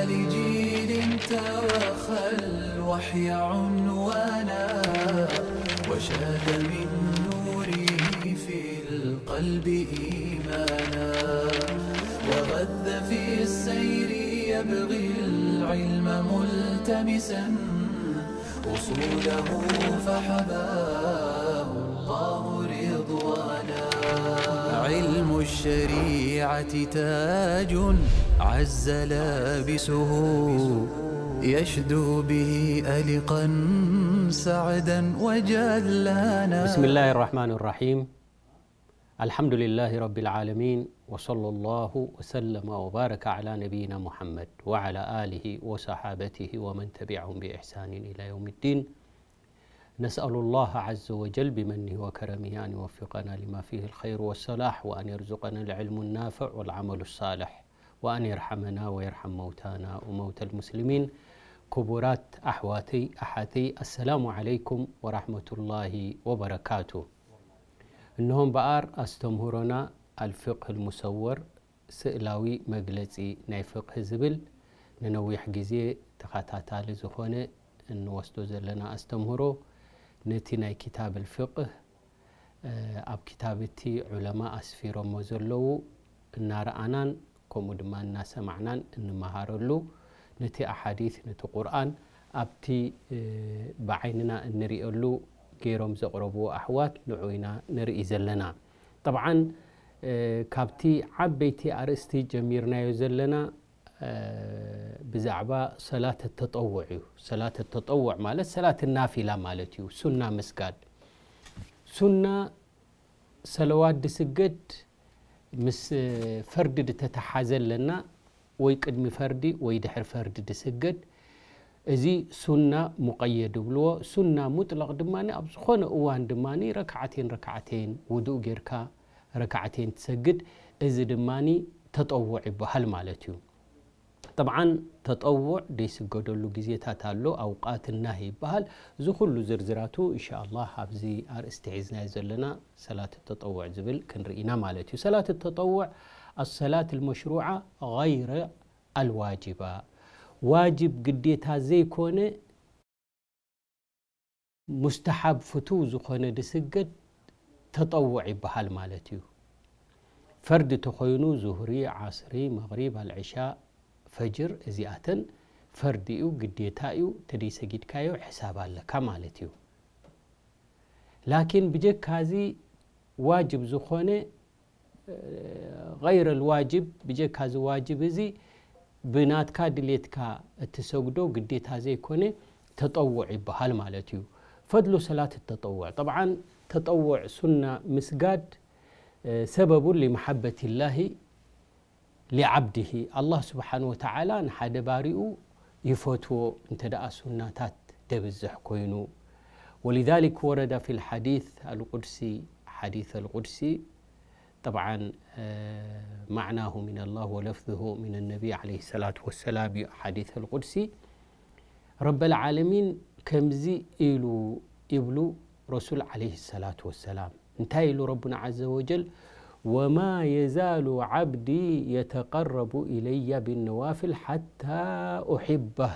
جيل توخى الوحي عنوانا، وشاد من نوره في القلب إيمانا، وغذ في السير يبغي العلم ملتمسا، أصوله فحباه الله رضوانا. علم الشريعة تاج عز لابسه، يشدو به ألقا سعدا وجلانا. بسم الله الرحمن الرحيم. الحمد لله رب العالمين، وصلى الله وسلم وبارك على نبينا محمد وعلى آله وصحابته ومن تبعهم بإحسان إلى يوم الدين. نسأل الله عز وجل بمنه وكرمه أن يوفقنا لما فيه الخير والصلاح، وأن يرزقنا العلم النافع والعمل الصالح، وأن يرحمنا ويرحم موتانا وموتى المسلمين. ክቡራት ኣሕዋተይ ኣሓተይ፣ ኣሰላሙ ዓለይኩም ወራሕመቱላሂ ወበረካቱ። እነሆ እምበኣር ኣስተምህሮና ኣልፍቅህ ልሙሰወር፣ ስእላዊ መግለጺ ናይ ፍቅህ ዝብል፣ ንነዊሕ ግዜ ተኸታታሊ ዝኾነ እንወስዶ ዘለና ኣስተምህሮ፣ ነቲ ናይ ኪታብ ልፍቅህ፣ እ፣ ኣብ ኪታብ እቲ ዑለማ ኣስፊሮሞ ዘለዉ እናረኣናን ከምኡ ድማ እናሰማዕናን እንመሃረሉ፣ ነቲ ኣሓዲት፣ ነቲ ቁርኣን ኣብቲ፣ እ፣ ብዓይንና እንርእየሉ ገይሮም ዘቕረብዎ ኣሕዋት ንዑ ኢና ንርኢ ዘለና። ጠብዓን፣ እ፣ ካብቲ ዓበይቲ ኣርእስቲ ጀሚርናዮ ዘለና፣ እ፣ ብዛዕባ ሰላት ተጠውዕ እዩ። ሰላት ተጠውዕ ማለት ሰላት ናፊላ ማለት እዩ። ሱና ምስጋድ። ሱና ሰለዋት ድስገድ ምስ ፈርዲ ድተተሓዘ ኣለና፣ ወይ ቅድሚ ፈርዲ ወይ ድሕሪ ፈርዲ ድስገድ። እዚ ሱና ሙቀየድ ይብልዎ። ሱና ሙጥለቕ ድማ ኣብ ዝኾነ እዋን ድማ ረክዓቴን ረክዓቴን ውዱእ ጌርካ ረክዓቴን ትሰግድ። እዚ ድማ ተጠውዕ ይበሃል ማለት እዩ። ጠብዓን ተጠውዕ ደይስገደሉ ግዜታት ኣሎ፣ ኣውቃት ናሂ ይበሃል። እዚ ኩሉ ዝርዝራቱ ኢንሻኣላህ ኣብዚ ኣርእስቲ ሒዝናዮ ዘለና ሰላት ተጠውዕ ዝብል ክንርኢ ኢና ማለት እዩ። ሰላት ተጠውዕ ኣሰላት ልመሽሩዓ ገይረ ኣልዋጅባ፣ ዋጅብ ግዴታ ዘይኮነ ሙስተሓብ ፍቱው ዝኾነ ድስገድ ተጠውዕ ይበሃል ማለት እዩ። ፈርዲ ተኾይኑ ዙህሪ፣ ዓስሪ፣ መግሪብ፣ ኣልዕሻ፣ ፈጅር እዚኣተን ፈርዲ እዩ፣ ግዴታ እዩ፣ ተደይሰጊድካዮ ሕሳብ ኣለካ ማለት እዩ። ላኪን ብጀካዚ ዋጅብ ዝኾነ፣ ገይረ ልዋጅብ፣ ብጀካ እዚ ዋጅብ እዚ ብናትካ ድሌትካ እትሰግዶ ግዴታ ዘይኮነ ተጠውዕ ይበሃል ማለት እዩ። ፈድሉ ሰላት ተጠውዕ። ጠብዓን ተጠውዕ ሱና ምስጋድ፣ እ፣ ሰበቡን ሊመሓበትላሂ ሊዓብድሂ፣ ኣላህ ስብሓን ወተዓላ ንሓደ ባሪኡ ይፈትዎ እንተ ደኣ ሱናታት ደብዝሕ ኮይኑ። ወሊዛሊክ ወረደ ፊ ልሓዲት ኣልቁድሲ፣ ሓዲት ኣልቁድሲ፣ ጠብዓን፣ እ፣ ማዕናሁ ሚነላህ ወለፍዝሁ ሚነ ነቢ ዓለይሂ ሰላቱ ወሰላም እዩ። ሓዲት ኣልቁድሲ ረበል ዓለሚን ከምዚ ኢሉ ይብሉ ረሱል ዓለይሂ ሰላቱ ወሰላም። እንታይ ኢሉ ረቡና ዓዘ ወጀል? "ወማ የዛሉ ዓብዲ የተቀረቡ ኢለያ ቢነዋፍል ሓታ ኡሒበህ።"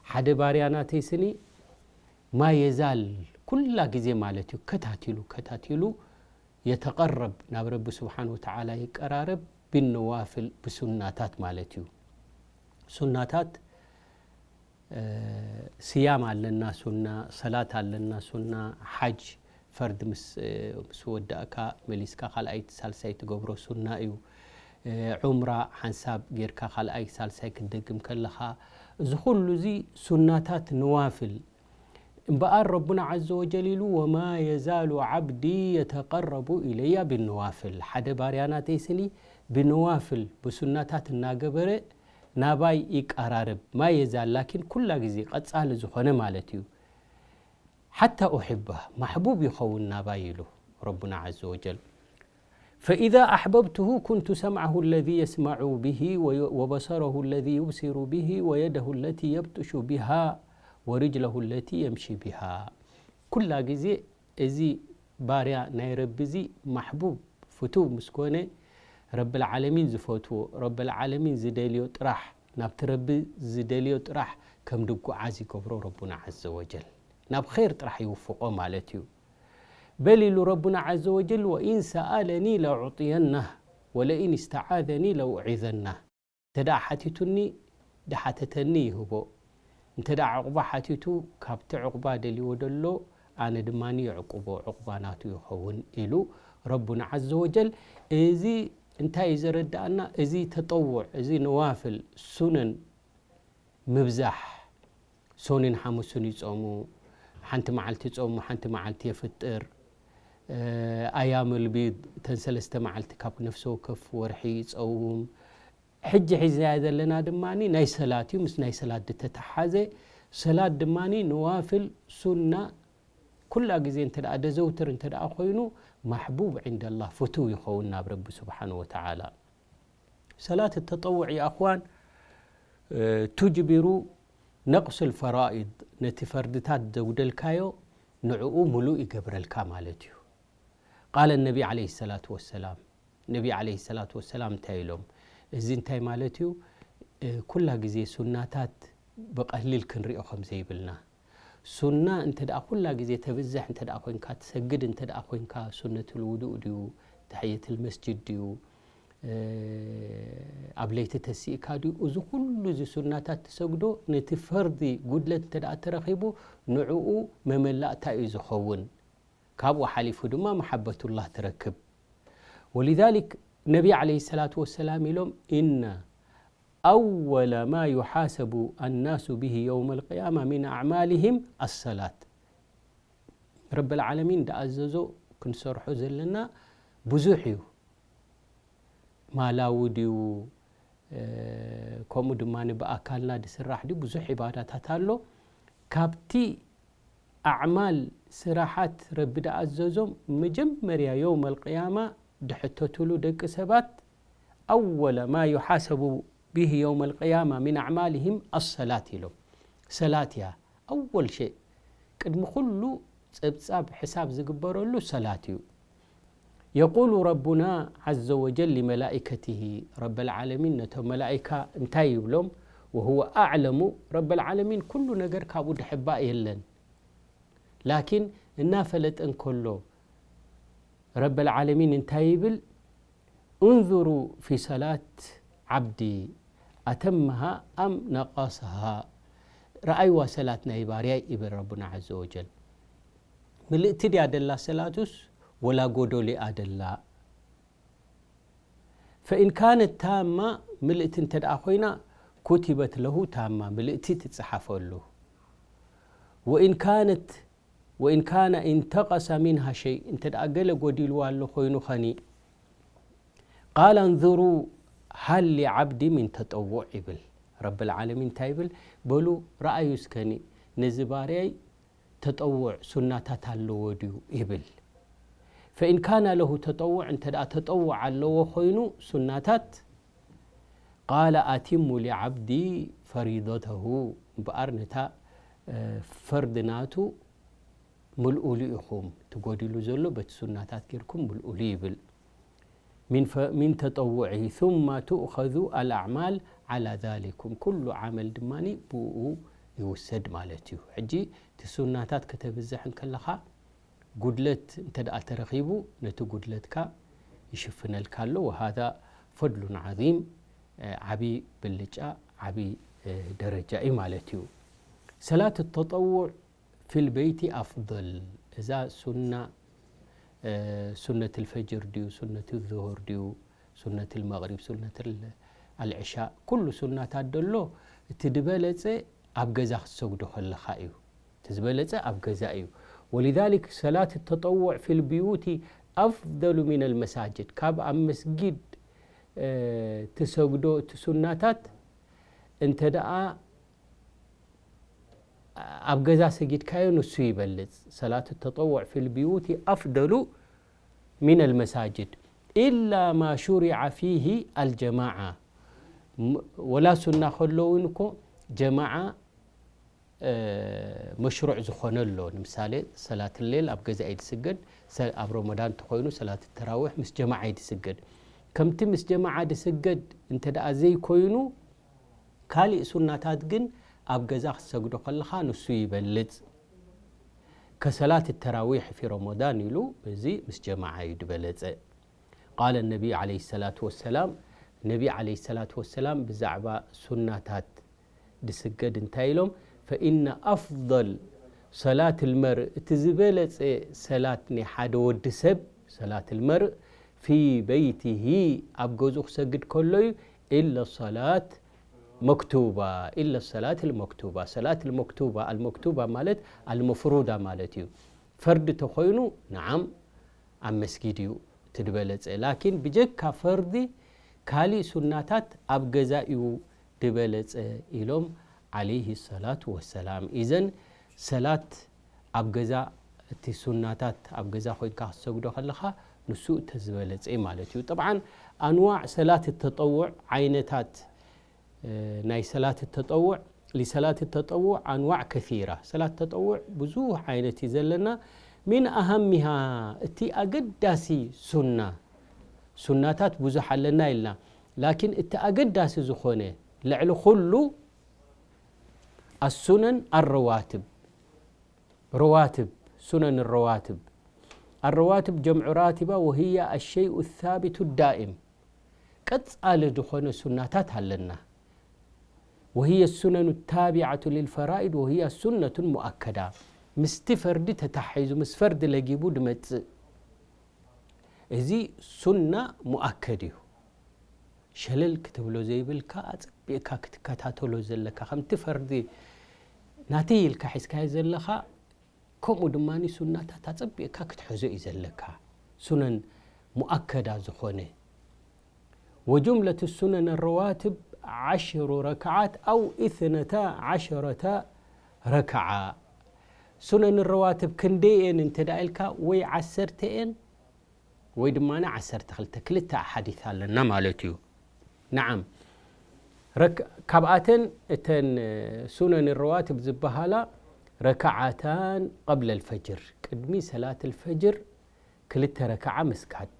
ሓደ ባርያ ናተይ ስኒ ማ የዛል፣ ኩላ ግዜ ማለት እዩ፣ ከታቲሉ፣ ከታቲሉ፣ የተቀረብ፣ ናብ ረቢ ስብሓን ወተዓላ ይቀራረብ፣ ቢነዋፍል፣ ብሱናታት ማለት እዩ። ሱናታት፣ እ፣ ስያም ኣለና ሱና፣ ሰላት ኣለና ሱና፣ ሓጅ ፈርድ ምስ፣ እ፣ ምስ ወዳእካ መሊስካ ካልኣይ ሳልሳይ ትገብሮ ሱና እዩ። እ፣ ዑምራ ሓንሳብ ጌርካ ካልኣይ ሳልሳይ ክትደግም ከለኻ፣ እዚ ኩሉ እዚ ሱናታት ነዋፍል። እምበኣር ረቡና ዓዘ ወጀል ኢሉ፣ "ወማ የዛሉ ዓብዲ የተቀረቡ ኢለያ ቢነዋፍል።" ሓደ ባርያ ናተይ ስኒ ብነዋፍል፣ ብሱናታት እናገበረ ናባይ ይቀራረብ። ማ የዛል ላኪን ኩላ ግዜ ቀጻሊ ዝኾነ ማለት እዩ። ሓታ ኡሕበህ፣ ማሕቡብ ይኸውን ናባይ ኢሉ ረቡና ዓዘ ወጀል። "ፈኢዛ ኣሕበብቱሁ ኩንቱ ሰምዐሁ ለዚ የስመዑ ብሂ ወ-፣ ወበሰረሁ ለዚ ዩብሲሩ ብሂ ወየደሁ ለቲ የብጥሹ ቢሃ ወርጅለሁ ለቲ የምሺ ቢሃ።" ኩላ ግዜ እዚ ባርያ ናይ ረቢ እዚ ማሕቡብ፣ ፍቱው ምስ ኮነ፣ ረብል ዓለሚን ዝፈትዎ፣ ረብል ዓለሚን ዝደልዮ ጥራሕ ናብቲ ረቢ ዝደልዮ ጥራሕ ከም ድጉዓዝ ይገብሮ ረቡና ዓዘ ወጀል። ናብ ኸይር ጥራሕ ይውፍቖ ማለት እዩ። በል ኢሉ ረቡና ዓዘ ወጀል፣ "ወኢን ሰኣለኒ ለኡዕጥየናህ ወለኢን እስተዓዘኒ ለኡዒዘናህ።" እንተ ደኣ ሓቲቱኒ፣ ድሓተተኒ ይህቦ። እንተ ደኣ ዕቑባ ሓቲቱ፣ ካብቲ ዕቑባ ደልይዎ ደሎ፣ ኣነ ድማ ይዕቁቦ፣ ዕቑባ ናቱ ይኸውን ኢሉ ረቡና ዓዘ ወጀል። እዚ እንታይ እዩ ዘረድኣና? እዚ ተጠውዕ፣ እዚ ነዋፍል፣ ሱነን ምብዛሕ፣ ሶንን ሓሙስን ይጾሙ፣ ሓንቲ መዓልቲ ጾሙ፣ ሓንቲ መዓልቲ የፍጥር፣ ኣያሙል ቢድ፣ እተን ሰለስተ መዓልቲ ካብ ነፍሲ ወከፍ ወርሒ ይጸውም። ሕጂ ሒዝናዮ ዘለና ድማ ናይ ሰላት እዩ። ምስ ናይ ሰላት ዝተተሓዘ፣ ሰላት ድማ ነዋፍል፣ ሱና፣ ኩላ ግዜ እንተ ደኣ ደዘውትር እንተ ደኣ ኮይኑ፣ ማሕቡብ ዒንደላህ፣ ፍቱው ይኸውን ናብ ረቢ ስብሓነ ወተዓላ። ሰላት ተጠውዕ፣ ያ ኣኽዋን፣ እ፣ ቱጅቢሩ ነቕሱል ፈራኢድ፣ ነቲ ፈርድታት ዘጉደልካዮ ንዕኡ ምሉእ ይገብረልካ ማለት እዩ። ቃለ ነቢ ዓለይሂ ሰላቱ ወሰላም፣ ነቢ ዓለይሂ ሰላቱ ወሰላም እንታይ ኢሎም? እዚ እንታይ ማለት እዩ? እ፣ ኩላ ግዜ ሱናታት ብቐሊል ክንሪኦ ከም ዘይብልና። ሱና እንተ ደኣ ኩላ ግዜ ተብዝሕ እንተ ደኣ ኮይንካ፣ ትሰግድ እንተ ደኣ ኮይንካ፣ ሱነቱል ውዱእ ድዩ፣ ተሕየቱል መስጅድ ድዩ፣ እ፣ ኣብ ለይቲ ተሲእካ ድዩ፣ እዚ ኩሉ እዚ ሱናታት ትሰግዶ፣ ነቲ ፈርዲ ጉድለት እንተ ደኣ ተረኺቡ፣ ንዕኡ መመላእታ እዩ ዝኸውን። ካብኡ ሓሊፉ ድማ መሓበቱላህ ትረክብ። ወሊዛሊክ ነቢ ዓለይሂ ሰላቱ ወሰላም ኢሎም፣ "ኢነ ኣወለ ማ ዩሓሰቡ ኣናሱ ቢሂ የውመል ቅያማ ሚን ኣዕማሊሂም ኣሰላት።" ረብል ዓለሚን ዝኣዘዞ ክንሰርሖ ዘለና ብዙሕ እዩ። ማላዊ ድዩ፣ እ፣ ከምኡ ድማ ብኣካልና ዝስራሕ ድዩ፣ ብዙሕ ዒባዳታት ኣሎ። ካብቲ ኣዕማል፣ ስራሓት ረቢ ዝኣዘዞም መጀመርያ የውመል ቅያማ ዝሕተትሉ ደቂ ሰባት፣ ኣወለ ማ ዩሓሰቡ ቢሂ የውመል ቅያማ ሚን ኣዕማሊሂም ኣሰላት ኢሎም። ሰላት እያ። ኣወል ሸይ፣ ቅድሚ ኩሉ ጸብጻብ ሕሳብ ዝግበረሉ ሰላት እዩ። የቁሉ ረቡና ዓዘ ወጀል ሊመላኢከቲሂ፣ ረበል ዓለሚን ነቶም መላኢካ እንታይ ይብሎም? ወሁወ ኣዕለሙ፣ ረበል ዓለሚን ኩሉ ነገር ካብኡ ድሕባእ የለን። ላኪን እናፈለጠ እንከሎ ረበል ዓለሚን እንታይ ይብል? "እንዙሩ ፊ ሰላት ዓብዲ ኣተመሃ ኣም ነቀሰሃ።" ረኣይዋ ሰላት ናይ ባርያይ ይብል ረቡና ዓዘ ወጀል። ምልእቲ ድያ ደላ ሰላቱስ ወላ ጎዶሊኣ ደላ? ፈኢን ካነት ታማ፣ ምልእቲ እንተ ደኣ ኮይና፣ ኩቲበት ለሁ ታማ፣ ምልእቲ ትጸሓፈሉ። ወኢን ካነት፣ ወኢን ካነ ኢንተቀሰ ሚንሃ ሸይ፣ እንተ ደኣ ገለ ጎዲልዋ ኣሎ ኮይኑ ኸኒ፣ ቃለ እንዙሩ ሃል ሊዓብዲ ሚን ተጠውዕ ይብል። ረብል ዓለሚን እንታይ ይብል? በሉ ረኣዩ እስከኒ፣ ነዚ ባርያይ ተጠውዕ ሱናታት ኣለዎ ድዩ ይብል። ፈኢን ካነ ለሁ ተጠውዕ፣ እንተ ደኣ ተጠውዕ ኣለዎ ኮይኑ ሱናታት፣ ቃለ ኣቲሙ ሊዓብዲ ፈሪደተሁ፣ እምበኣር ነታ፣ እ፣ ፈርዲ ናቱ ምልኡሉ ኢኹም፣ እቲ ጎዲሉ ዘሎ በቲ ሱናታት ጌርኩም ምልኡሉ ይብል። ሚን ፈ-፣ ሚን ተጠውዒ ثم تؤخذ الأعمال على ذلكم، ኩሉ ዓመል ድማ ብኡ ይውሰድ ማለት እዩ። ሕጂ እቲ ሱናታት ከተብዝሕ እንከለኻ፣ ጉድለት እንተ ደኣ ተረኺቡ፣ ነቲ ጉድለትካ ይሽፍነልካ ኣሎ። وهذا فضل عظيم፣ እ፣ ዓቢ ብልጫ፣ ዓቢ፣ እ፣ ደረጃ እዩ ማለት እዩ። ሰላት ተጠውዕ ፊል በይቲ ኣፍضል። እዛ ሱና፣ እ፣ ሱነትል ፈጅር ድዩ፣ ሱነትል ዙሁር ድዩ፣ ሱነትል መቕሪብ፣ ሱነትል ኣልዕሻ፣ ኩሉ ሱናታት ደሎ፣ እቲ ዝበለጸ ኣብ ገዛ ክትሰግዶ ከለኻ እዩ። እቲ ዝበለጸ ኣብ ገዛ እዩ። ወሊዛሊክ ሰላት ተጠውዕ ፊል ብዩቲ ኣፍደሉ ሚነል መሳጅድ። ካብ ኣብ መስጊድ፣ እ፣ ትሰግዶ እቲ ሱናታት እንተ ደኣ ኣብ ገዛ ሰጊድካዮ ንሱ ይበልጽ። ሰላት ተጠውዕ ፊል ብዩቲ ኣፍደሉ ሚነል መሳጅድ ኢላ ማ ሹሪዐ ፊሂ ኣልጀማዓ። ም-፣ ወላ ሱና ከሎ እውን እኮ ጀማዓ፣ እ፣ መሽሩዕ ዝኾነ ኣሎ። ንምሳሌ ሰላት ሌል ኣብ ገዛ እዩ ዝስገድ፣ ሰ-፣ ኣብ ረመዳን እንተኾይኑ ሰላት ተራዊሕ ምስ ጀማዓ እዩ ዝስገድ። ከምቲ ምስ ጀማዓ ዝስገድ እንተ ደኣ ዘይኮይኑ፣ ካልእ ሱናታት ግን ኣብ ገዛ ክትሰግዶ ከለኻ ንሱ ይበልጽ። ከሰላት ተራዊሕ ፊ ረመዳን ኢሉ፣ እዚ ምስ ጀማዓ እዩ ዝበለጸ። ቃለ ነቢ ዓለይሂ ሰላቱ ወሰላም፣ ነቢ ዓለይሂ ሰላቱ ወሰላም ብዛዕባ ሱናታት ድስገድ እንታይ ኢሎም? ፈኢነ ኣፍضል ሰላት ልመርእ፣ እቲ ዝበለጸ ሰላት ናይ ሓደ ወዲ ሰብ፣ ሰላት ልመርእ ፊ በይቲሂ፣ ኣብ ገዝኡ ክሰግድ ከሎ እዩ። ኢለ ሰላት መክቱባ፣ ኢለ ሰላት ልመክቱባ። ሰላት ልመክቱባ፣ ኣልመክቱባ ማለት ኣልመፍሩዳ ማለት እዩ። ፈርዲ ተኾይኑ፣ ነዓም፣ ኣብ መስጊድ እዩ እቲ ዝበለጸ። ላኪን ብጀካ ፈርዲ፣ ካሊእ ሱናታት ኣብ ገዛ እዩ ዝበለጸ ኢሎም ዓለይሂ ሰላቱ ወሰላም። ኢዘን ሰላት ኣብ ገዛ፣ እቲ ሱናታት ኣብ ገዛ ኮይንካ ክትሰግዶ ከለኻ፣ ንሱ እተ ዝበለጸ ማለት እዩ። ጠብዓን፣ ኣንዋዕ ሰላት ተጠውዕ፣ ዓይነታት፣ እ፣ ናይ ሰላት ተጠውዕ፣ ሊሰላት ተጠውዕ ኣንዋዕ ከሲራ። ሰላት ተጠውዕ ብዙሕ ዓይነት እዩ ዘለና። ሚን ኣሃሚሃ፣ እቲ ኣገዳሲ ሱና፣ ሱናታት ብዙሕ ኣለና ኢልና፣ ላኪን እቲ ኣገዳሲ ዝኾነ፣ ልዕሊ ኩሉ፣ ኣሱነን ኣረዋትብ፣ ረዋትብ፣ ሱነን ረዋትብ። ኣረዋትብ ጀምዑ ራቲባ፣ ወህያ ኣሸይኡ ሳቢቱ ዳኢም። ቀጻሊ ዝኾነ ሱናታት ኣለና። ወህየ ሱነኑ ታቢዓቱ ልልፈራኢድ ወህያ ሱነቱን ሙኣከዳ። ምስቲ ፈርዲ ተታሒዙ፣ ምስ ፈርዲ ለጊቡ ድመጽእ። እዚ ሱና ሙኣከድ እዩ። ሸለል ክትብሎ ዘይብልካ፣ ኣጸቢቕካ ክትከታተሎ ዘለካ፣ ከምቲ ፈርዲ ናተይ ኢልካ ሒዝካዮ ዘለኻ፣ ከምኡ ድማ ሱናታት ኣጸቢቕካ ክትሕዞ እዩ ዘለካ። ሱነን ሙኣከዳ ዝኾነ። ወጁምለቱ ሱነን ረዋትብ ዓሽሩ ረክዓት ኣው ኢስነታ ዓሸረተ ረክዓ። ሱነን ረዋትብ ክንደይ እየን እንተ ደኣ ኢልካ፣ ወይ ዓሰርተ እየን፣ ወይ ድማ ዓሰርተ ክልተ፣ ክልተ ኣሓዲስ ኣለና ማለት እዩ። ነዓም። ረክ-፣ ካብኣተን እተን ሱነን ረዋትብ ዝበሃላ፣ ረክዓታን ቀብለ ልፈጅር፣ ቅድሚ ሰላት ልፈጅር ክልተ ረክዓ ምስጋድ።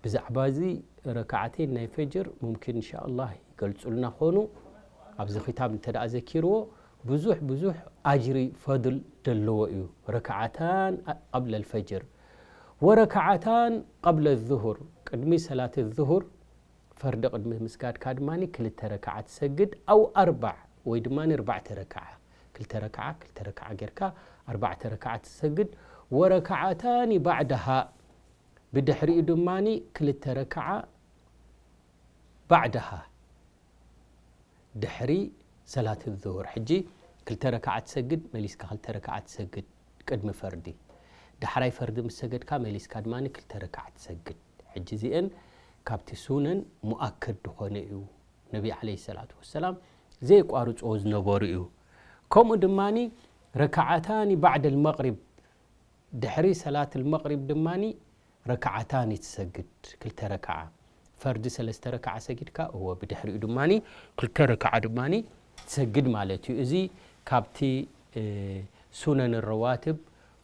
ብዛዕባ እዚ ረክዓተይን ናይ ፈጅር ሙምኪን እንሻኣላህ ይገልጹልና ኾኑ። ኣብዚ ኪታብ እንተ ደኣ ዘኪርዎ፣ ብዙሕ ብዙሕ ኣጅሪ ፈድል ዘለዎ እዩ። ረክዓታን ቀብለ ልፈጅር ወረክዓታን ቀብለ ዙሁር፣ ቅድሚ ሰላት ዙሁር ፈርዲ ቅድሚ ምስጋድካ ድማ ክልተ ረክዓ ትሰግድ፣ ኣው ኣርባዕ፣ ወይ ድማ ኣርባዕተ ረክዓ፣ ክልተ ረክዓ፣ ክልተ ረክዓ ጌርካ ኣርባዕተ ረክዓ ትሰግድ። ወረክዓታኒ ባዕድሃ፣ ብድሕሪኡ ድማ ክልተ ረክዓ ባዕድሃ፣ ድሕሪ ሰላት ዙሁር። ሕጂ ክልተ ረክዓ ትሰግድ፣ መሊስካ ክልተ ረክዓ ትሰግድ ቅድሚ ፈርዲ። ዳሕራይ ፈርዲ ምስ ሰገድካ፣ መሊስካ ድማ ክልተ ረክዓ ትሰግድ። ሕጂ እዚአን ካብቲ ሱነን ሙኣከድ ዝኾነ እዩ። ነቢ ዓለይሂ ሰላቱ ወሰላም ዘየቋርጽዎ ዝነበሩ እዩ። ከምኡ ድማ ረክዓታኒ ባዕደ ልመቕሪብ፣ ድሕሪ ሰላት ልመቕሪብ ድማ ረክዓታኒ ትሰግድ፣ ክልተ ረክዓ። ፈርዲ ሰለስተ ረክዓ ሰጊድካ፣ እወ፣ ብድሕሪኡ ድማ ክልተ ረክዓ ድማ ትሰግድ ማለት እዩ። እዚ ካብቲ፣ እ፣ ሱነን ረዋትብ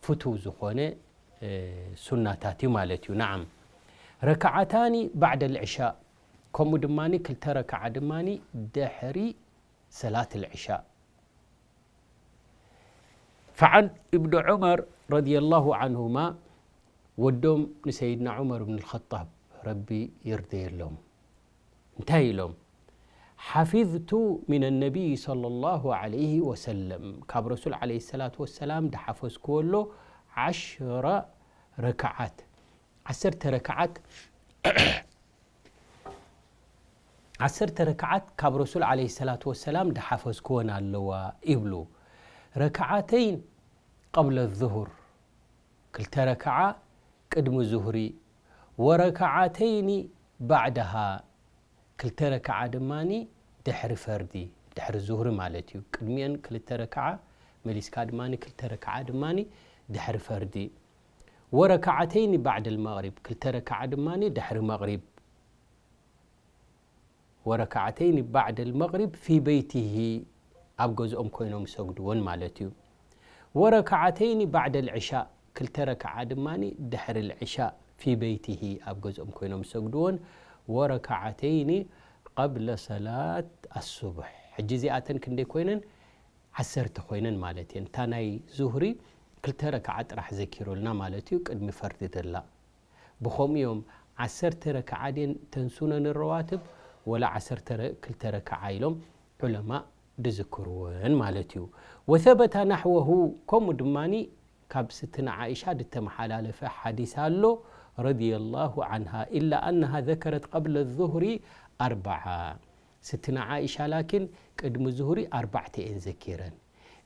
ፍቱው ዝኾነ፣ እ፣ ሱናታት እዩ ማለት እዩ። ነዓም። ረክዓታኒ ባዕደ ልዕሻእ፣ ከምኡ ድማ ክልተ ረክዓ ድማ ድሕሪ ሰላት ልዕሻእ። ፈዓን እብኒ ዑመር ረዲየላሁ ዓንሁማ፣ ወዶም ንሰይድና ዑመር እብን ልኸጣብ፣ ረቢ ይርደየሎም፣ እንታይ ኢሎም? ሓፊዝቱ ሚን ነቢይ ሰለላሁ ዓለይሂ ወሰለም፣ ካብ ረሱል ዓለይሂ ሰላቱ ወሰላም ድሓፈዝክዎ ኣሎ፣ ዓሽረ ረክዓት፣ ዓሰርተ ረክዓት፣ ዓሰርተ ረክዓት ካብ ረሱል ዓለይሂ ሰላቱ ወሰላም ድሓፈዝክወን ኣለዋ ይብሉ። ረክዓተይን ቀብለ ዙሁር፣ ክልተ ረክዓ ቅድሚ ዙህሪ፣ ወረክዓተይኒ ባዕድሃ፣ ክልተ ረክዓ ድማ ድሕሪ ፈርዲ፣ ድሕሪ ዙህሪ ማለት እዩ። ቅድሚአን ክልተ ረክዓ፣ መሊስካ ድማ ክልተ ረክዓ ድማ ድሕሪ ፈርዲ። ወረክዓተይኒ ባዕደ ልመቕሪብ፣ ክልተ ረክዓ ድማ ድሕሪ መቕሪብ። ወረክዓተይኒ ባዕደ ልመቕሪብ ፊ በይቲሂ፣ ኣብ ገዝኦም ኮይኖም ይሰግድዎን ማለት እዩ። ወረክዓተይኒ ባዕደ ልዕሻእ፣ ክልተ ረክዓ ድማ ድሕሪ ልዕሻእ ፊ በይቲሂ፣ ኣብ ገዝኦም ኮይኖም ይሰግድዎን። ወረክዓተይኒ قبل صلاة الصبح። ሕጂ እዚኣተን ክንደይ ኮይነን? ዓሰርተ ኮይነን ማለት እየን። እታ ናይ ዙህሪ ክልተ ረክዓ ጥራሕ ዘኪሩልና ማለት እዩ፣ ቅድሚ ፈርዲ ዘላ። ብኸምኡ እዮም ዓሰርተ ረክዓ ድየን ተን ሱነን ረዋትብ ወላ ዓሰርተ ክልተ ረክዓ ኢሎም ዑለማእ ዝዝክርወን ማለት እዩ። وثبت نحوه، ከምኡ ድማ ካብ ስትና ዓኢሻ ዝተመሓላለፈ ሓዲስ ኣሎ፣ رضي الله عنها، إلا أنها ذكرت قبل الظهر أربعة። ስትና ዓኢሻ ላኪን ቅድሚ ዙህሪ ኣርባዕተ እየን ዘኪረን።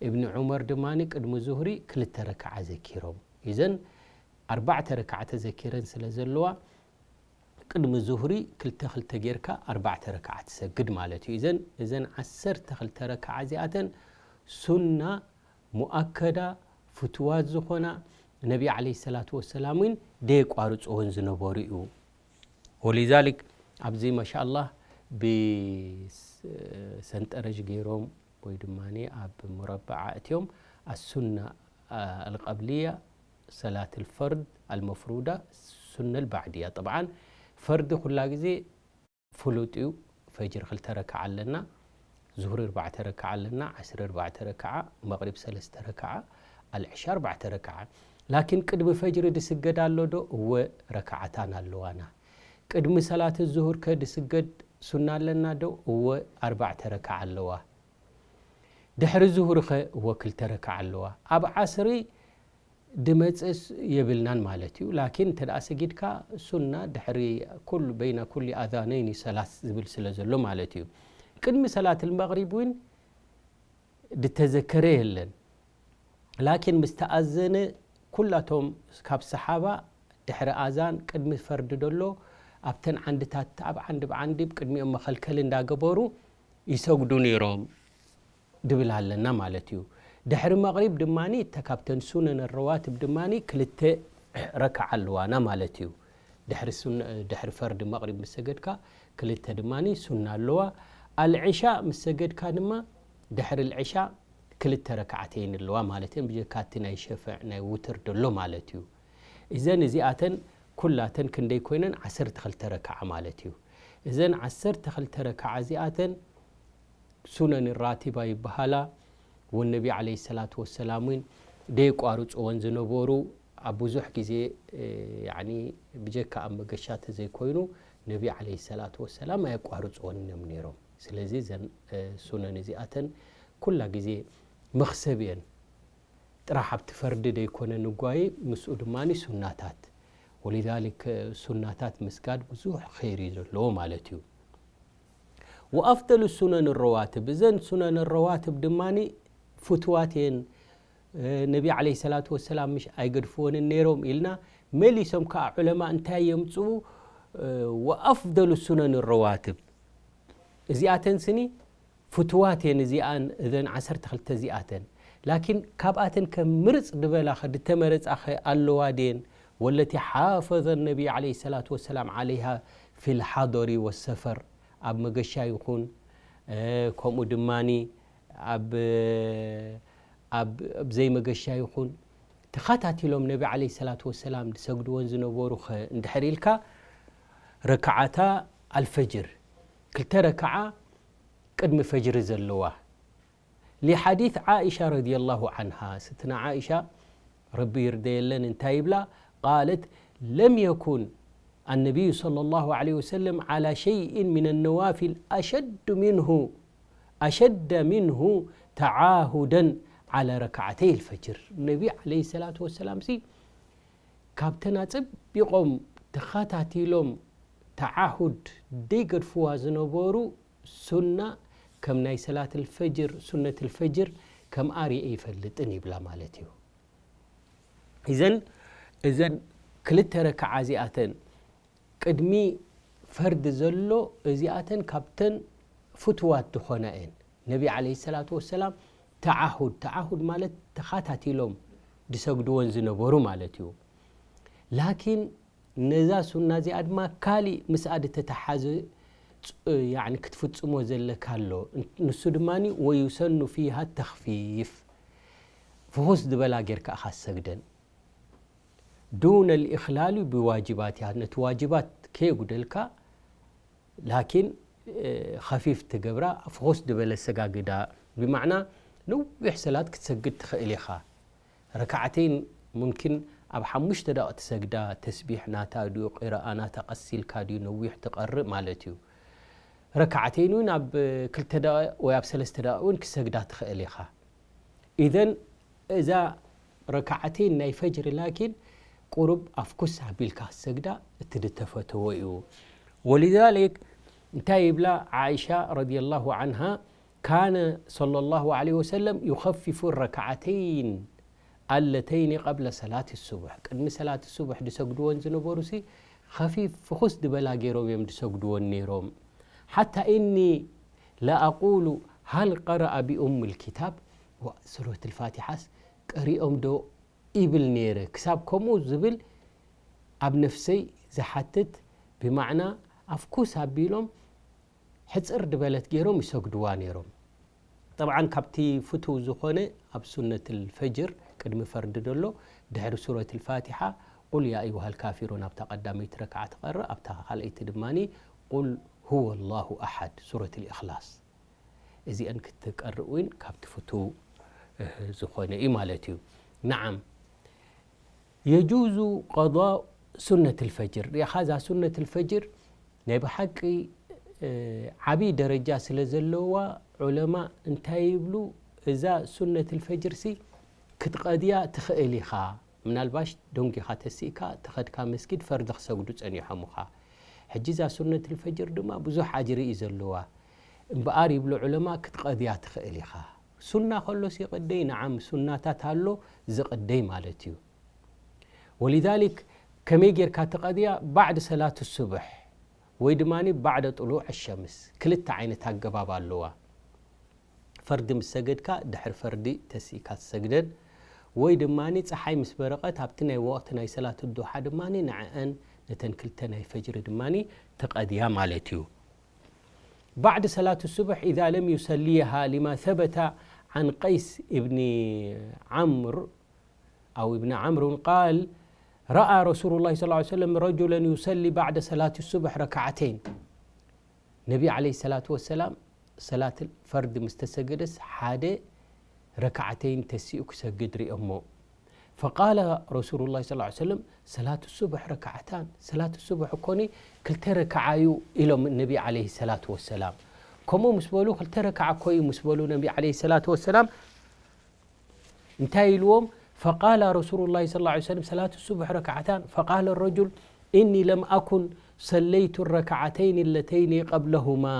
እብኒ ዑመር ድማ ቅድሚ ዙህሪ ክልተ ረክዓ ዘኪሮም። እዘን ኣርባዕተ ረክዓ ተዘኪረን ስለ ዘለዋ ቅድሚ ዙህሪ ክልተ ክልተ ጌርካ ኣርባዕተ ረክዓ ትሰግድ ማለት እዩ። እዘን እዘን ዓሰርተ ክልተ ረክዓ እዚኣተን ሱና ሙኣከዳ ፍትዋት ዝኾና ነቢ ዓለይሂ ሰላቱ ወሰላም እውን ደየቋርፅዎን ዝነበሩ እዩ። ወሊዛሊክ ኣብዚ ማሻኣላህ ብሰንጠረዥ ገይሮም ወይ ድማ ኣብ ሙረበዓ እትዮም ኣሱና ኣልቀብልያ ሰላት ልፈርድ ኣልመፍሩዳ ሱነ ልባዕድያ። ጠብዓን ፈርዲ ኩላ ግዜ ፍሉጥ እዩ። ፈጅር ክልተ ረክዓ ኣለና፣ ዙህሪ ኣርባዕተ ረክዓ ኣለና፣ ዓስሪ ኣርባዕተ ረክዓ፣ መቕሪብ ሰለስተ ረክዓ፣ ኣልዕሻ ኣርባዕተ ረክዓ። ላኪን ቅድሚ ፈጅሪ ድስገድ ኣሎ ዶ? እወ፣ ረክዓታን ኣለዋና። ቅድሚ ሰላት ዙሁር ከ ድስገድ ሱና ኣለና ዶ? እወ፣ ኣርባዕተ ረክዓ ኣለዋ። ድሕሪ ዙሁር ኸ? እወ፣ ክልተ ረክዓ ኣለዋ። ኣብ ዓስሪ ድመጽእስ የብልናን ማለት እዩ። ላኪን እንተ ደኣ ሰጊድካ ሱና ድሕሪ ኩሉ፣ በይነ ኩሊ ኣዛነይኒ ሰላት ዝብል ስለ ዘሎ ማለት እዩ። ቅድሚ ሰላት ልመቕሪብ እውን ድተዘከረ የለን። ላኪን ምስ ተኣዘነ ኩላቶም ካብ ሰሓባ ድሕሪ ኣዛን ቅድሚ ፈርዲ ደሎ ኣብተን ዓንድታት ኣብ ዓንዲ ብዓንዲ ቅድሚኦም መኸልከሊ እንዳገበሩ ይሰግዱ ነይሮም ድብል ኣለና ማለት እዩ። ድሕሪ መቕሪብ ድማ እተ ካብተን ሱነን ረዋትብ ድማ ክልተ ረክዓ ኣለዋና ማለት እዩ። ድሕሪ ሱነ-፣ ድሕሪ ፈርዲ መቕሪብ ምስ ሰገድካ ክልተ ድማ ሱና ኣለዋ። ኣልዕሻ ምስ ሰገድካ ድማ ድሕሪ ልዕሻ ክልተ ረክዓተይን ኣለዋ ማለት እየን። ብጀካ እቲ ናይ ሸፍዕ ናይ ውትር ደሎ ማለት እዩ። እዘን እዚኣተን ኩላተን ክንደይ ኮይነን? ዓሰርተ ክልተ ረክዓ ማለት እዩ። እዘን ዓሰርተ ክልተ ረክዓ እዚኣተን ሱነን ራቲባ ይበሃላ። ወነቢ ዓለይሂ ሰላቱ ወሰላም እውን ደየቋርፅወን ዝነበሩ ኣብ ብዙሕ ግዜ፣ እ፣ ያዕኒ ብጀካ ኣብ መገሻ ተዘይኮይኑ ነቢ ዓለይሂ ሰላቱ ወሰላም ኣየቋርፅወን እዮም ነይሮም። ስለዚ እዘን፣ እ፣ ሱነን እዚኣተን ኩላ ግዜ መኽሰብ እየን። ጥራሕ ኣብቲ ፈርዲ ደይኮነ ንጓየ፣ ምስኡ ድማ ሱናታት። ወሊዛሊክ ሱናታት ምስጋድ ብዙሕ ኸይሪ እዩ ዘለዎ ማለት እዩ። ወኣፍደሉ ሱነን ረዋትብ፣ እዘን ሱነን ረዋትብ ድማ ፍትዋት እየን። ነቢ ዓለይሂ ሰላቱ ወሰላም ምሽ ኣይገድፍወንን ነይሮም ኢልና መሊሶም ከዓ ዑለማ እንታይ የምፅኡ? ወኣፍደሉ ሱነን ረዋትብ፣ እዚኣተን ስኒ ፍትዋት እየን እዚኣን፣ እዘን ዓሰርተ ክልተ እዚኣተን። ላኪን ካብኣተን ከም ምርፅ ድበላ ኸ ድተመረፃ ኸ ኣለዋ ድየን? ወለቲ ሓፈዘ ነቢ ዓለይሂ ሰላቱ ወሰላም ዓለይሃ ፊል ሓደሪ ወሰፈር፣ ኣብ መገሻ ይኹን፣ እ፣ ከምኡ ድማኒ ኣብ፣ ኣብ፣ ኣብ ዘይመገሻ ይኹን ተኸታቲሎም ነቢ ዓለይሂ ሰላቱ ወሰላም ዝሰግድወን ዝነበሩ ኸ እንድሕር ኢልካ፣ ረክዓታ ኣልፈጅር፣ ክልተ ረክዓ ቅድሚ ፈጅሪ ዘለዋ። ሊሓዲት ዓኢሻ ረዲየላሁ ዓንሃ፣ ስትና ዓኢሻ ረቢ ይርደየለን እንታይ ይብላ? ቃለት፣ ለም የኩን ኣነቢዩ ሰለላሁ ዓለይሂ ወሰለም ዓላ ሸይእን ሚነ ነዋፊል ኣሸዱ ሚንሁ፣ ኣሸደ ሚንሁ ተዓሁደን ዓላ ረክዓተይ ልፈጅር። ነቢ ዓለይሂ ሰላቱ ወሰላም ሲ ካብተን ኣጸቢቖም ተኸታቲሎም ተዓሁድ ደይገድፍዋ ዝነበሩ ሱና ከም ናይ ሰላት ልፈጅር፣ ሱነት ልፈጅር ከምኣ ርእየ ይፈልጥን ይብላ ማለት እዩ። እዘን፣ እዘን ክልተ ረክዓ እዚኣተን ቅድሚ ፈርዲ ዘሎ እዚኣተን ካብተን ፍትዋት ዝኾና እየን። ነቢ ዓለይሂ ሰላቱ ወሰላም ተዓሁድ፣ ተዓሁድ ማለት ተኻታቲሎም ዝሰግድወን ዝነበሩ ማለት እዩ። ላኪን ነዛ ሱና እዚኣ ድማ ካሊእ ምስኣ ዝተተሓዘ ፅ-፣ ያዕኒ ክትፍጽሞ ዘለካ ኣሎ። ንሱ ድማ ወዩሰኑ ፊሃ ተኽፊፍ፣ ፍኹስ ዝበላ ጌርካ ኢኻ ትሰግደን። ዱነ ልኢኽላሉ ብዋጅባትያ፣ ነቲ ዋጅባት ከየጉደልካ፣ ላኪን ኸፊፍ ትገብራ፣ ፍኹስ ዝበለ ሰጋግዳ፣ ብማዕና ነዊሕ ሰላት ክትሰግድ ትኽእል ኢኻ። ረካዓተይን ሙምኪን ኣብ ሓሙሽተ ደቂቕ ትሰግዳ፣ ተስቢሕ ናታ ድዩ፣ ቂራኣ ናታ ቀስ ኢልካ ድዩ ነዊሕ ትቐርእ ማለት እዩ። ረካዓተይን እውን ኣብ ክልተ ደቂቕ ወይ ኣብ ሰለስተ ደቂቕ እውን ክሰግዳ ትኽእል ኢኻ። ኢዘን እዛ ረካዓተይን ናይ ፈጅሪ ላኪን ቁሩብ ኣፍኩስ ኣቢልካ ክትሰግዳ እቲ ዝተፈተዎ እዩ። ወሊዛሊክ እንታይ ይብላ ዓኢሻ ረዲየላሁ ዓንሃ፣ ካነ ሰለላሁ ዓለይሂ ወሰለም ዩኸፊፉ ረካዓተይን ኣለተይኒ ቀብለ ሰላት ሱቡሕ፣ ቅድሚ ሰላት ሱቡሕ ዝሰግድወን ዝነበሩሲ ኸፊፍ ፍኹስ ዝበላ ገይሮም እዮም ዝሰግድወን ነይሮም። ሓታ ኢኒ ለኣቁሉ ሃል ቀረአ ቢኡም ልኪታብ፣ ሱረት ልፋቲሓስ ቀሪኦም ዶ ይብል ነይረ፣ ክሳብ ከምኡ ዝብል ኣብ ነፍሰይ ዝሓትት፣ ብማዕና ኣፍኩስ ኣቢሎም ሕጽር ድበለት ገይሮም ይሰግድዋ ነይሮም። ጠብዓን ካብቲ ፍቱው ዝኾነ ኣብ ሱነት ልፈጅር ቅድሚ ፈርዲ ደሎ ድሕሪ ሱረት ልፋቲሓ ቁል ያ ኣዩሃ ልካፊሩን ኣብታ ቀዳመይቲ ረክዓ ትቐርእ፣ ኣብታ ካልኣይቲ ድማ ቁል ሁወ ላሁ ኣሓድ ሱረት ልእኽላስ። እዚአን ክትቀርእ እውን ካብቲ ፍቱው ዝኾነ እዩ ማለት እዩ። ነዓም የጁዙ ቀضእ ሱነት ልፈጅር። ሪኢኻ እዛ ሱነት ልፈጅር ናይ ብሓቂ ዓብዪ ደረጃ ስለ ዘለዋ ዑለማ እንታይ ይብሉ? እዛ ሱነት ልፈጅር ሲ ክትቐድያ ትኽእል ኢኻ። ምናልባሽ ደንጊኻ ተሲእካ ተኸድካ መስጊድ ፈርዲ ክሰግዱ ጸኒሖምኻ። ሕጂ እዛ ሱነት ልፈጅር ድማ ብዙሕ ኣጅሪ እዩ ዘለዋ። እምበኣር ይብሉ ዑለማ ክትቐድያ ትኽእል ኢኻ። ሱና ከሎስ ይቕደይ፣ ነዓም ሱናታት ኣሎ ዝቕደይ ማለት እዩ። ወሊዛሊክ ከመይ ጌርካ ትቐድያ? ባዕድ ሰላት ሱብሕ ወይ ድማ ባዕደ ጥሉዕ ሸምስ ክልተ ዓይነት ኣገባብ ኣለዋ። ፈርዲ ምስ ሰገድካ ድሕሪ ፈርዲ ተሲእካ ትሰግደን ወይ ድማ ፀሓይ ምስ በረቐት ኣብቲ ናይ ወቕቲ ናይ ሰላት ዱሓ ድማ ንዐአን ነተን ክልተ ናይ ፈጅሪ ድማ ትቐድያ ማለት እዩ። بعد صلاة الصبح إذا لم يصليها لما ثبت عن قيس بن عمرو أو ابن عمرو قال رأى رسول الله صلى الله عليه وسلم رجلا يصلي بعد صلاة الصبح ركعتين. ነቢ ዓለይሂ ሰላቱ ወሰላም ሰላት ፈርድ ምስ ተሰገደስ ሓደ ረክዓተይን ተሲኡ ክሰግድ ሪኦሞ። فقال رسول الله صلى الله عليه وسلم صلاة الصبح ركعتان، ሰላት ሱብሕ እኮኒ ክልተ ረክዓ እዩ ኢሎም ነቢ ዓለይሂ ሰላቱ ወሰላም። ከምኡ ምስ በሉ ክልተ ረክዓ እኮ እዩ ምስ በሉ ነቢ ዓለይሂ ሰላቱ ወሰላም እንታይ ኢልዎም? فقال رسول الله صلى الله عليه وسلم صلاة الصبح ركعتان، فقال الرجل إني لم أكن صليت الركعتين اللتين قبلهما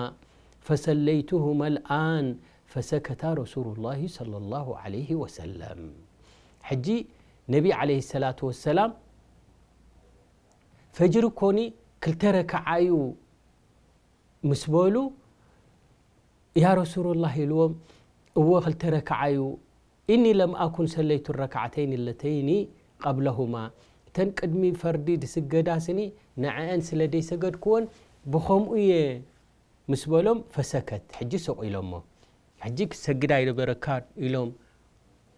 فصليتهما الآن فسكت رسول الله صلى الله عليه وسلم. ሕጂ ነቢ ዓለይሂ ሰላቱ ወሰላም ፈጅሪ ኮኒ ክልተ ረክዓ እዩ ምስ በሉ ያ ረሱሉላህ ኢልዎም፣ እወ ክልተ ረክዓ እዩ። إني لم أكن صليت الركعتين اللتين قبلهما، እተን ቅድሚ ፈርዲ ድስገዳ ስኒ ንዐአን ስለ ደይሰገድክወን ብኸምኡ እየ ምስ በሎም ፈሰከት፣ ሕጂ ስቕ ኢሎሞ። ሕጂ ክትሰግድ ኣይነበረካን ኢሎም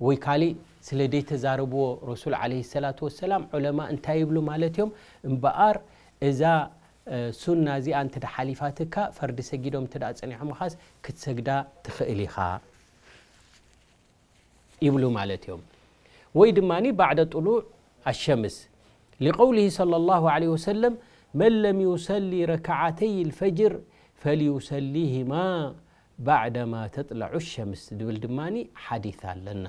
ወይ ካሊእ ስለ ደይተዛረብዎ ረሱል ዓለይሂ ሰላቱ ወሰላም ዑለማ እንታይ ይብሉ ማለት እዮም? እምበኣር እዛ ሱና እዚኣ እንተ ሓሊፋትካ ፈርዲ ሰጊዶም እንተ ጸኒሖምኻስ ክትሰግዳ ትኽእል ኢኻ ይብሉ ማለት እዮም። ወይ ድማ ባዕደ ጥሉዕ ኣሸምስ لقوله صلى الله عليه وسلم من لم يصلي ركعتي الفجر فليصليهما بعدما تطلع الشمس ዝብል ድማ ሓዲት ኣለና።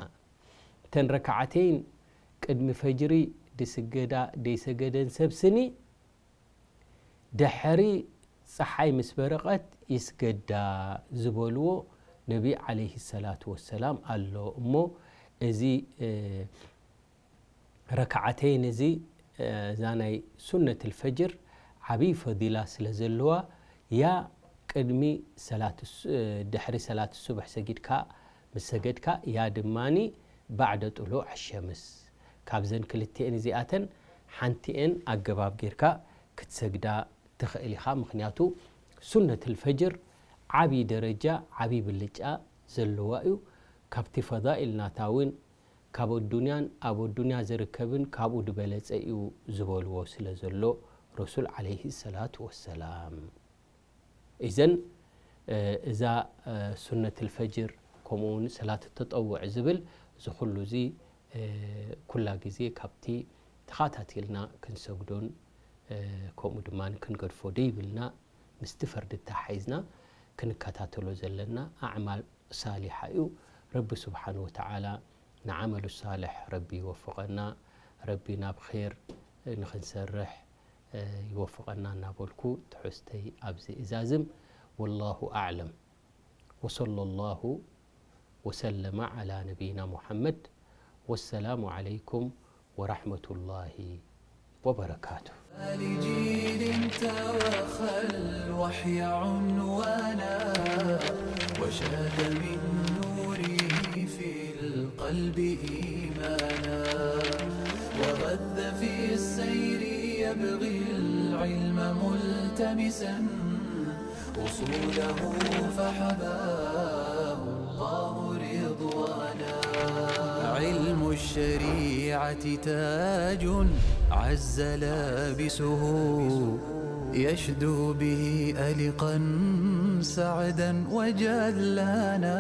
እተን ረክዓተይን ቅድሚ ፈጅሪ ድስገዳ ደይሰገደን ሰብ ስኒ ድሕሪ ፀሓይ ምስ በረቐት ይስገዳ ዝበልዎ ነቢ ዓለይሂ ሰላቱ ወሰላም ኣሎ። እሞ እዚ ረክዓተይን እዚ እዛ ናይ ሱነት ልፈጅር ዓብዪ ፈዲላ ስለ ዘለዋ ያ ቅድሚ ሰላት ድሕሪ ሰላት ሱብሕ ሰጊድካ ምስ ሰገድካ ያ ድማኒ ባዕደ ጥሉዕ ሸምስ ካብዘን ክልቲኤን እዚኣተን ሓንቲኤን ኣገባብ ጌርካ ክትሰግዳ ትኽእል ኢኻ። ምኽንያቱ ሱነት ልፈጅር ዓብዪ ደረጃ ዓብዪ ብልጫ ዘለዋ እዩ። ካብቲ ፈዳኢል ናታ እውን ካብ ኣዱንያን ኣብ ኣዱንያ ዝርከብን ካብኡ ዝበለጸ እዩ ዝበልዎ ስለ ዘሎ ረሱል ዓለይሂ ሰላቱ ወሰላም። إذن እዛ ሱነት ልፈጅር ከምኡ እውን ሰላት ተጠውዕ ዝብል እዚ ኩሉ እዚ ኩላ ግዜ ካብቲ ተኻታቲልና ክንሰግዶን ከምኡ ድማ ክንገድፎ ደይብልና ምስቲ ፈርዲ ተሓሒዝና ክንከታተሎ ዘለና ኣዕማል ሳሊሓ እዩ። ረቢ ስብሓን ወተዓላ ንዓመሉ ሳልሕ ረቢ ይወፍቐና። ረቢ ናብ ር ንክንሰርሕ ይወፍቐና እናበልኩ ትሕዝተይ ኣብዚ እዛዝም። ወላሁ ኣዕለም። ወሰለ ላሁ ወሰለመ ዓላ ነቢይና ሙሓመድ። ወሰላሙ ዓለይኩም ወራሕመቱላሂ ወበረካቱ። لجيل توخى الوحي عنوانا، وشاد من نوره في القلب إيمانا، وغذ في السير يبغي العلم ملتمسا، أصوله فحباه الله رضوانا. علم الشريعة تاج عز لابسه، يشدو به ألقا سعدا وجلانا.